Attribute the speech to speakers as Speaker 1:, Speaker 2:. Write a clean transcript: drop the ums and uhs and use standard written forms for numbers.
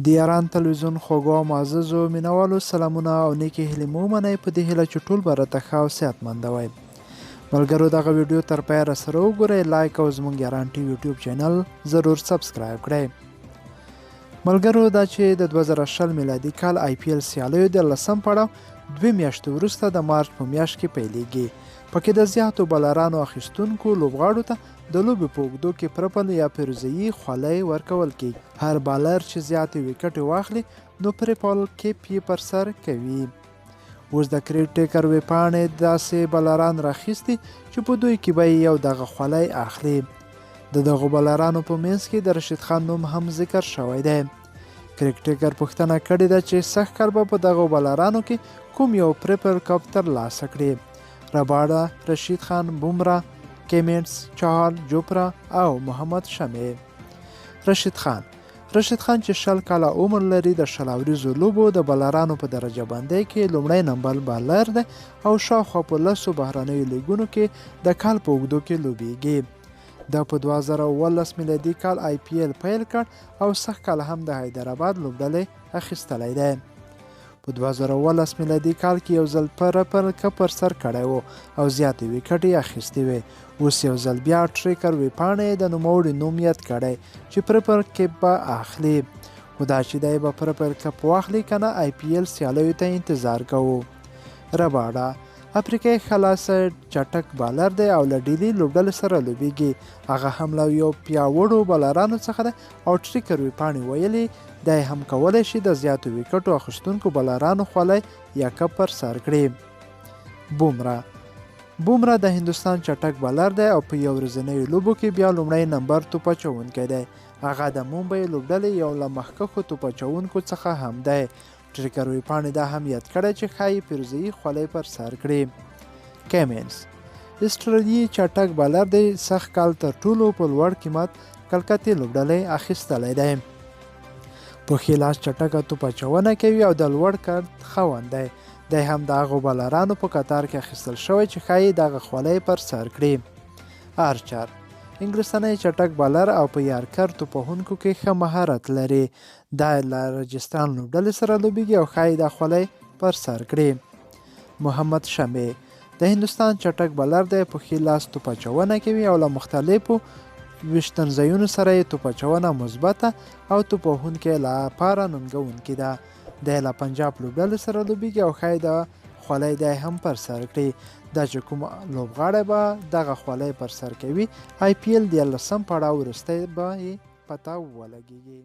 Speaker 1: د یاران تلویزیون خوږو او معززو مینوالو سلامونه او نیکې هیلې مو ومنئ، په دې هیله چې ټول به راته ښه او صحتمند وئ. ملګرو دغه ویډیو تر پایه راسره وګورئ، لایک او زموږ یاران ټي یوټیوب چینل ضرور سبسکرایب کړئ. ملګرو دا چې د 2020 میلادي کال آی پي ایل سیالیو د لسم پړاو 2 میاشتې وروسته د مارچ په میاشت کې پیلیږي، پکې د زیاتو بالرانو اخیستونکو لوبغاړو ته د لوبې په اوږدو کې پرپل یا پیروزیي خولۍ ورکول کیږي. هر بالر چې زیاتې ویکټې واخلي نو پرپل کیپ یې پر سر کوي. اوس د کریک ټیکر ویبپاڼې داسې بالران راخیستي چې په دوی کې به یې یو دغه خولۍ اخلي. د دغو بالرانو په منځ کې د رشید خان نوم هم ذکر شوی دی. کریک ټیکر پوښتنه کړې ده چې سږ کال به په دغو بالرانو کې کوم یو پرپل کپ ترلاسه کړي. رباډا، رشید خان، بومرا، کیمنټس، چهال، جوپرا او محمد شمع. رشید خان چې 20 کاله عمر لري، د 20 اوریزو لوبو د بالرانو په درجه بندۍ کې لومړی نمبر بالر دی او شاوخوا په 10 بهرنیو لیګونو کې د کال په اوږدو کې لوبیږي. ده په 2017 میلادي کال آی پي ایل پیل کړ او سږ کال هم د حیدرآباد لوبډلې اخیستلی دی. په 2017 میلادي کال کې یو ځل پرپل کپ پر سر کړی و او زیاتې ویکټې یې اخیستې وې. اوس یو ځل بیا ټریکر ویبپاڼې د نوموړي نوم یاد کړی چې پرپل کپ به اخلي، خو دا چې دی به پرپل کپ واخلي که نه آی پي ایل سیالیو ته انتظار کوو. رباډا افریقایي خلاصه چټک بالر دی او له ډیلي لوبډلې سره لوبیږي. هغه هم له یو پیاوړو بالرانو څخه دی او ټریکر ویبپاڼې ویلي دی هم کولی شي د زیاتو ویکټو اخیستونکو بالرانو خولۍ یا کپ پر سر کړي. بومرا د هندوستان چټک بالر دی او په یو ورځنیو لوبو کې بیا لومړی نمبر توپ اچوونکی دی. هغه د مومبۍ لوبډلې یو له مخکښو توپ اچوونکو څخه هم دی. ټریکر ویبپاڼې دا هم یاد کړی چې ښایي پیروزیي خولۍ پر سر کړي. کیمنز اسټرالیي چټک بالر دی، سږ کال تر ټولو په لوړ قیمت کلکتې لوبډلې اخیستلی دی. په ښي لاس چټکه توپ اچونه کوي او د لوړ قد خاوند دی. دی هم د هغو بالرانو په کتار کې اخیستل شوی چې ښایي دغه خولۍ پر سر کړي. آرچر انګلستاني چټک بالر او په یارکر توپوهونکو کې ښه مهارت لري. دا له راجستان لوبډلې سره لوبیږي او ښایي دا خولۍ پر سر کړي. محمد شمع د هندوستان چټک بالر دی، په ښي لاس توپ اچونه کوي او له مختلفو ویشتنځایونو سره یې توپ اچونه مثبته او توپوهونکې لپاره ننګوونکې ده. دی له پنجاب لوبډلې سره لوبیږي او ښایي دا خولۍ دی هم پر سر کړي. دا چې کوم لوبغاړی به دغه خولۍ پر سر کوي، آی پي ایل 13 پړاو وروستی به یې پته ولګیږي.